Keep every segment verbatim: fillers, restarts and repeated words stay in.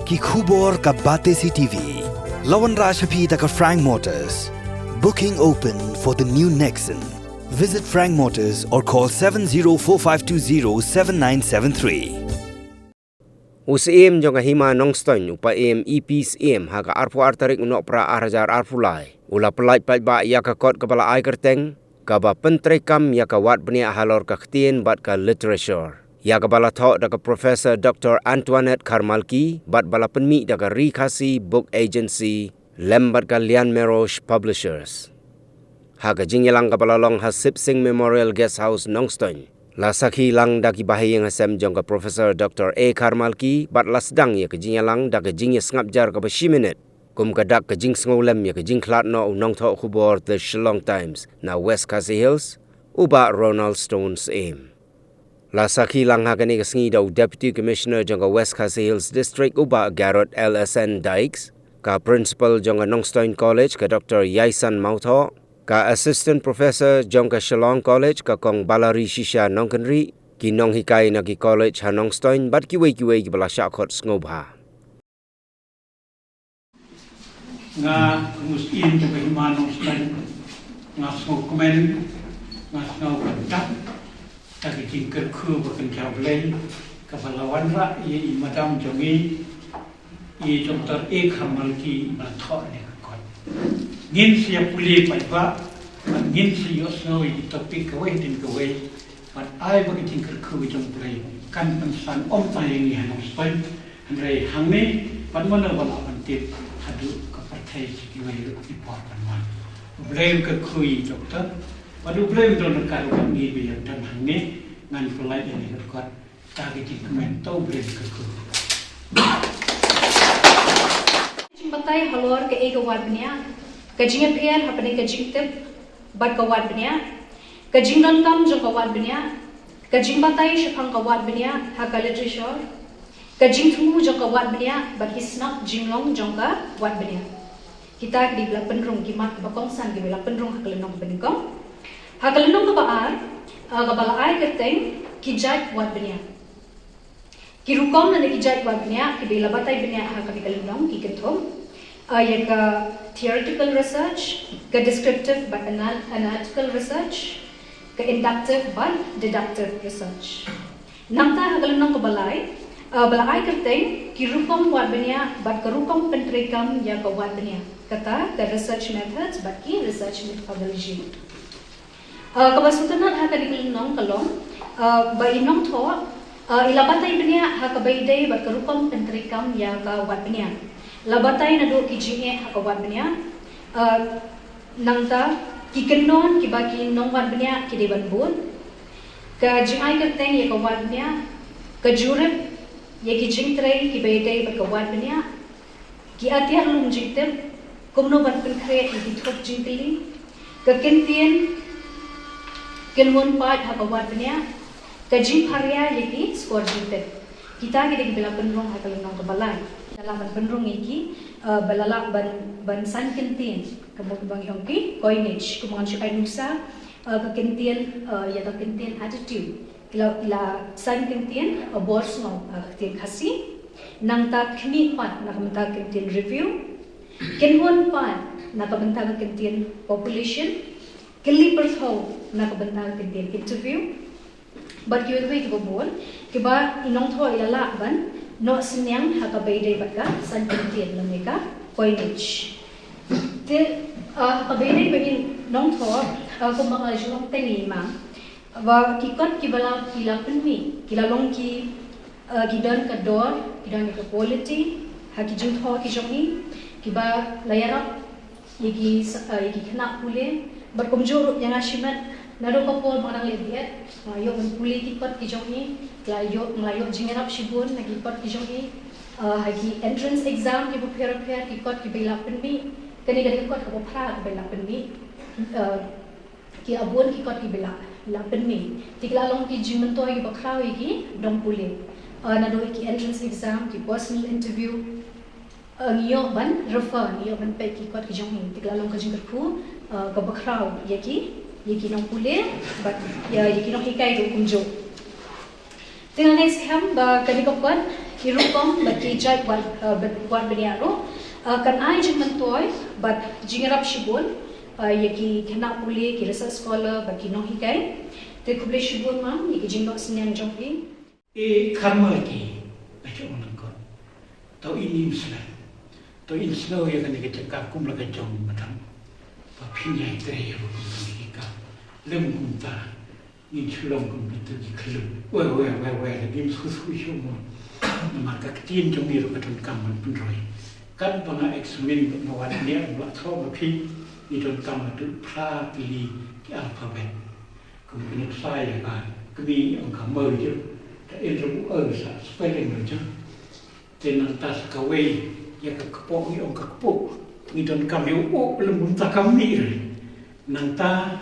Ki khubor ka Batesi T V. La wanrah sha phi da ka Frank Motors. Booking open for the new Nexon. Visit Frank Motors or call seven zero four five two zero seven nine seven three. U Syiem jong ka Hima Nongstoiñ, u Paiem E P Syiem, ha ka arphew ar tarik u Nohprah ar hajar arphew lai, u la pyllait paidbah ïa ka kot kaba la ai kyrteng, kaba pyntreikam ïa ka wad bniah halor ka ktien bad ka literature, ïa kaba la thoh da ka Professor Doctor Antoinette Kharmalki, bad ba la pynmih da ka Ri Khasi Book Agency lem bad ka Lian Merosh Publishers. Ha ka jingïalang kaba la long ha Sip Sing Memorial Guest House Nongstoiñ, la sakhi lang da ki bahaïing hasem jong ka Professor Doctor A Kharmalki, bad la sdang ïa ka jingïalang da ka jingïasngap jar kaba shi minit, kum ka dak ka jingsngewlem ïa ka jingkhlad noh u nongthoh khubor The Shillong Times na West Khasi Hills, u Bah Ronald Stone Syiem. La sakhi lang ha kane ka sngi da u Deputy Commissioner jong ka West Khasi Hills District, u Bah Garrod L S N Dykes, ka Principal jong ka Nongstoiñ College, ka Doctor Yaisan Mawthoh, ka Assistant Professor jong ka Shillong College, ka Kong Balari Shisha Nongkynrih, ki nonghikai na ki college ha Nongstoiñ, bad kiwei kiwei kiba la shah khot sngewbha. Nga, u Syiem jong ka Hima Nongstoiñ, nga sngewkmen, nga sngewkyntat da ka jingkyrkhu ba kynja Blei kaba la wanrah ïa i madam jong ngi, i Doctor A Kharmalki, ba la thoh ïa ka kot. Ngin sa ïa pule paidbah, bad ngin sa ïohsngew ïa ki topic kawei hadien kawei, bad ai ba ka jingkyrkhu jong U Blei kan pynsan ym tang ïa ngi ha Nongstoiñ, hynrei hangne bad mano ba lah ban tip haduh ka pyrthei sha kiwei ruh ki por ban wan. U Blei un kyrkhu ïa i Doctor, bad U Blei un don ryngkat bad ngi ba ïa don hangne. Ngan pyllait ïa kane ka kot da ka jingkmen, to U Blei un kyrkhu. Jingbatai halor kaei ka wad bniah, ka jingïapher hapdeng ka jingtip bad ka wad bniah, ka jingdonkam jong ka wad bniah, ka jingbatai shaphang ka wad bniah ha ka literature, ka jingthmu jong ka wad bniah bad ki shnong jinglong jong ka wad bniah. Kita ki dei ba la pynrung, ki mat kiba kongsan kiba la pynrung ha ka lynnong kaba nyngkong. Ha ka lynnong kaba ar, eh, kaba la ai kyrteng, ki jait wad bniah. Ki rukom lane ki jait wad bniah kiba la batai bniah ha kane ka lynnong ki kynthup, eh, ïa ka theoretical research, ka descriptive bad anal-, analytical research, ka inductive bad deductive research. Nangta ha ka lynnong kaba lai, eh, ba la ai kyrteng, ki rukom wad bniah bad ka rukom pyntreikam ïa ka wad bniah, kata ka research methods bad ki research methodology. Eh, kaba sngewtynnat ha kane ka lynnong ka long, eh, ba i nongthoh, eh, i la batai bniah ha kaba ïadei bad ka rukom pyntreikam ïa ka wad bniah. La batai naduh ki jingeh ha ka wad bniah, eh, nangta ki kynnoh kiba ki nongwad bniah ki dei ban bud, ka jingai kyrteng ïa ka wad bniah, ka jurip ïa ki jingtrei kiba ïadei bad ka wad bniah, ki atiar lum jingtip, kumno ban pynkhreh ïa ki thup jingkylli, ka kyntien kynhun paid ha ka wad bniah, ka jingpharia ïa ki skor jingtip. Kita ki dei kiba la pynrung ha ka lynnong kaba lai. La lah ban pynrung ïa ki, eh, ba la lah ban, ban san kyntien, kumba ngi ong ki coinage, kumba ngan shu ai nuksa, eh, ka kyntien, eh, ïa ka kyntien attitude. Ki la, ki la san kyntien, eh, bor sngew, eh, ka ktien Khasi. Nangta khmih pat na ka bynta ka kyntien review. Kynhun pat na ka bynta ka kyntien population. Kylli pyrthew na ka bynta ka kyntien interview. Bad kiwei kiwei kiba bun, kiba i nongthoh i la lah ban noh synñiang ha kaba ïadei bad ka san kyntien lane ka coinage. Te, ah, ha kaba ïadei bad i nongthoh, ah, kumba nga la ju ong teng i ma, ba ki kot kiba la, ki la pynmih, ki la long ki, ah, ki don ka dor, ki don ka quality ha ki jingthoh ki jong ngi, kiba la ïarap ïa ki sa-, eh, ïa ki khynnah pule, bad kumjuh ruh ïa nga shimet, naduh ka por ba nga dang leh B.Ed, nga ïoh ban pule ki kot ki jong ngi, nga la ïoh, nga la ïoh jingïarap shibun na ki kot ki jong ngi, eh, ha ki entrance exam kiba pher pher, ki kot kiba la pynmih, kane ka dei ka kot kaba phra kaba la pynmih, eh, ki la bun ki kot kiba la, la pynmih. Te ki la long ki jingmyntoi kiba khraw ïa ki nongpule. Eh, naduh ïa ki entrance exam, ki personal interview, eh, ngi ïoh ban refer, ngi ïoh ban peit ki kot ki jong ngi. Te ki la long ka jingkyrkhu, eh, kaba khraw ïa ki, ïa ki nongpule, bad ïa, ïa ki nonghikai ruh kumjuh. Te nga ngeit skhem ba kane ka kot Ki rukom bad ki jait wat, uh, bad wat bniah ruh, uh, kan ai jingmyntoi bad jingïarap shibun, uh, ïa ki khynnah pule, ki research scholar bad ki nonghikai. Te khublei shibun mam ïa ki jingnoh synñiang jong phi. E karma ki, a ki ong nangkot. Tau in im sla. Tau in snow ïa kane ka jaka kum la ka jong madam. Ba phin ïai trei ïa ruh kum ka. Lem kumta. Ngin shlong kum kita ki khlem. Weh, weh, weh, weh, la dim su su shu mo. Namar ka ktien jong ngi ruh ka donkam ban pynroi. Kat ba nga examine ba nga wan ne ba tho ba phi ngi donkam ban tu phra pili ki alphabet. Kum kine psa ïa ka kmie ong ka mo ju. Ka in ruh u sa spelling ruh ju. Te nangta sa kawei ïa ka kpoh ngi ong ka kpoh. Ngi donkam ïa u lem kumta kam ni re. Nangta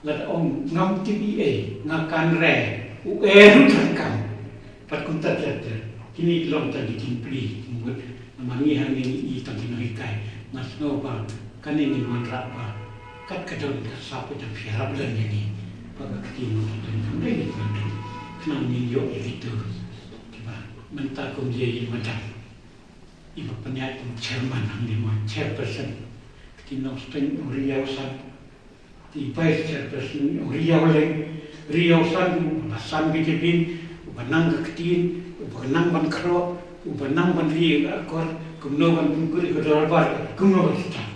lada ong ngam tip ei ei nga kan re u e ruh donkam. Pat kumta ter ter kine long tang ki jingpli mut namar ngi hangne ngi i tang ki nonghikai. Nga sngew ba kane ngin wanrah ba kat ka don ka sap ka jong phi ïarap lem ïa ngi ba ka kti ngi ki don kam dei ngi ban don khnang ngin ïoh ïa kito kiba mynta kum ïa i madam. Iba pynïaid kum chairman hangne mo chairperson. Kti Nongstoiñ ong Riewsan. Kti vice chairperson ong Riewleng. Riewsan kum uba san ka jabin, uba nang ka ktien, uba nang ban khroh, uba nang ban ri ka akor, kumno ban pynkur ka dorbar, kumno ban stad.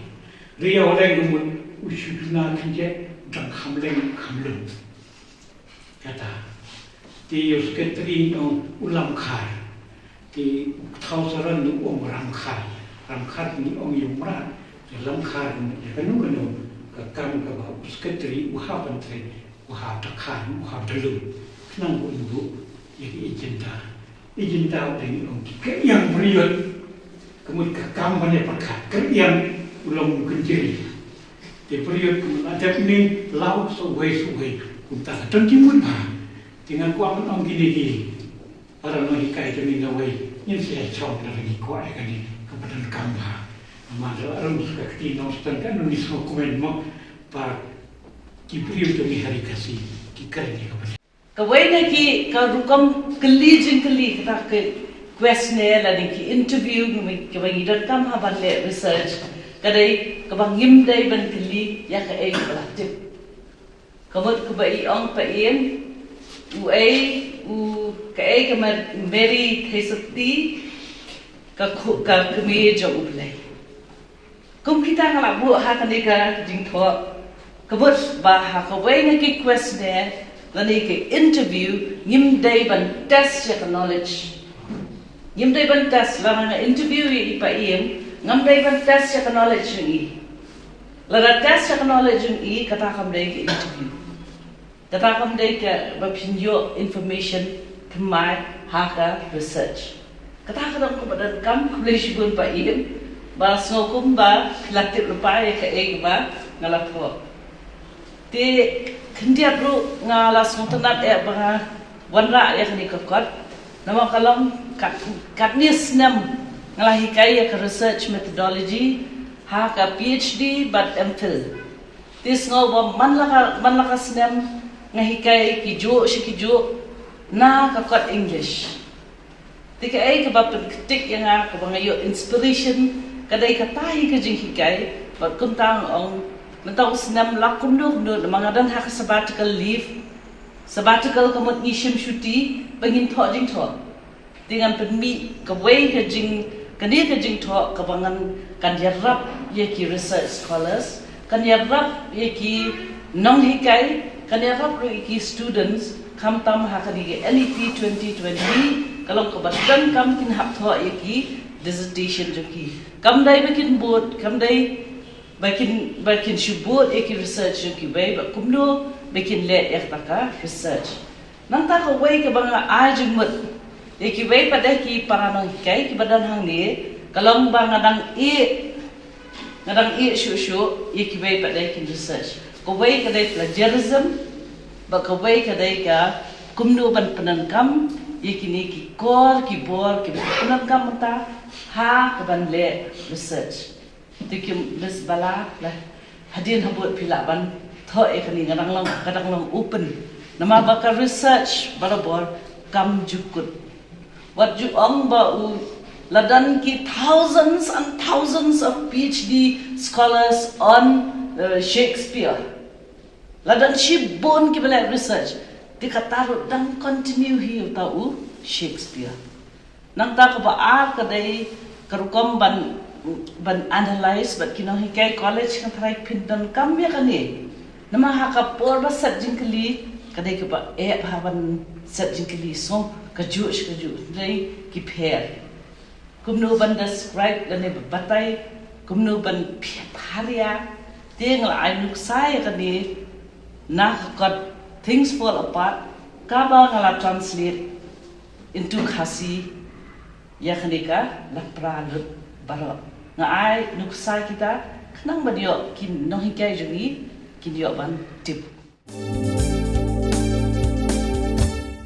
Riewleng kum u shu duna kynjek, dang kham leng kham lung. Kata. Te ïa u secretary ngi ong u Lamkhar. Te u Kthaw Saron ngi ong Ramkhar. Ramkhar ngi ong ïa u Mrad. Te Lamkhar ngi ïa kano kano ka kam kaba u secretary u hap ban trei, u hap da khar, u hap da lum. Khnang ba un buh ïa ka agenda. Agenda u dei ngi ong ki kyrïang briew. Ka mut ka kam ban ïa pyrkhat kyrïang u long u kynjri. Te briew ka mut la dep ning law sa uwei sa uwei kumta ka don ki mut bha. Te nga kwah ban ong kine ki para nonghikai jong ngi na uwei ngin sa ïa shong lada ngi kwah ïa kane kaba donkam bha. Namar la rung sa ka kti Nongstoiñ ka ngi sngew kumne mo ba ki briew jong ngi ha ri Khasi ki kren ïa kaba Kawei na ki ka rukom kylli jingkylli kata ka questionnaire lane ki interview kaba ngi donkam ha ban leh research ka dei kaba ngim dei ban kylli ïa kaei kaba la tip. Ka mut kaba i ong pa ïen uei u kaei ka Mary Theisotti ka kmie jong U Blei. Kum kita nga la buh ha kane ka jingthoh ka mut ba ha kawei na ki questionnaire lane ki interview ngim dei ban test ïa ka knowledge. Ngim dei ban test lada nga interview ïa i pa ïen ngam dei ban test ïa ka knowledge jong i. Lada test ïa ka knowledge jong i kata kam dei ka interview. Kata kam dei kaba phin ïoh information thymmai ha ka research. Kata ka dang kumba donkam khublei shibun pa ïen ba sngew kumba phi la tip lypa ïa kaei kaba nga la thoh. Te khyndiat ruh nga la sngewtynnat eh ba nga wanrah ïa kane ka kot. Namar ka long kat katne snem nga la hikai ïa ka research methodology ha ka PhD bad MPhil. Te sngew ba man la ka man la ka snem nga hikai ki juh shi ki juh na ka kot English. Te kaei kaba pynktik ïa nga kaba nga ïoh inspiration ka dei kata hi ka jinghikai bad kumta nga ong mynta u snem la kumno kumno namar nga don ha ka sabbatical leave. Sabbatical ka mut ngi shim shuti ba ngin thoh jingthoh. Te ngan pynmih kawei ka jing kane ka jingthoh kaba ngan kan ïarap ïa ki research scholars kan ïarap ïa ki nonghikai kan ïarap ruh ïa ki students khamtam ha kane ka NEP twenty twenty ka long kaba donkam kin hap thoh ïa ki dissertation jong ki kam dei ba kin bud kam dei ba kin ba kin shu bud ïa ki research jong kiwei ba kumno ba kin leh ïa kata ka research. Nangta kawei kaba nga ai jingmut ïa kiwei pat de ki para nonghikai kiba don hangne ka long ba nga dang ïeh nga dang ïeh shuh shuh ïa kiwei pat de ki research. Kawei ka dei plagiarism bad kawei ka dei ka kumno ban pyndonkam ïa kine ki kor ki bor kiba pyndonkam mynta ha kaban leh research. Te kim bes bala la hadien habud phi lah ban thoh ïa kane nga dang long ka dang long open. Namar ba ka research barabor kam ju kut. Wat ju ong ba u la don ki thousands and thousands of PhD scholars on uh, Shakespeare. La don shibun kiba leh research. Te kata ruh dang continue hi uta u Shakespeare. Nangta kaba ar ka dei ka rukom ban ban analyse bad ki nonghikai college kan tharai phin donkam ïa kane. Namar ha ka por ba set jingkylli ka dei kaba eh ha ban set jingkylli shuh kajuh sha kajuh. Dei ki pher. Kumno ban describe lane batai kumno ban pharia. Te nga la ai nuksa ïa kane na ka kot Things Fall Apart kaba nga la translate into Khasi ïa kane ka la pra lut baroh. Nga ai nuksa kita khnang ban ïoh ki nonghikai jong ngi kin ïoh ban tip.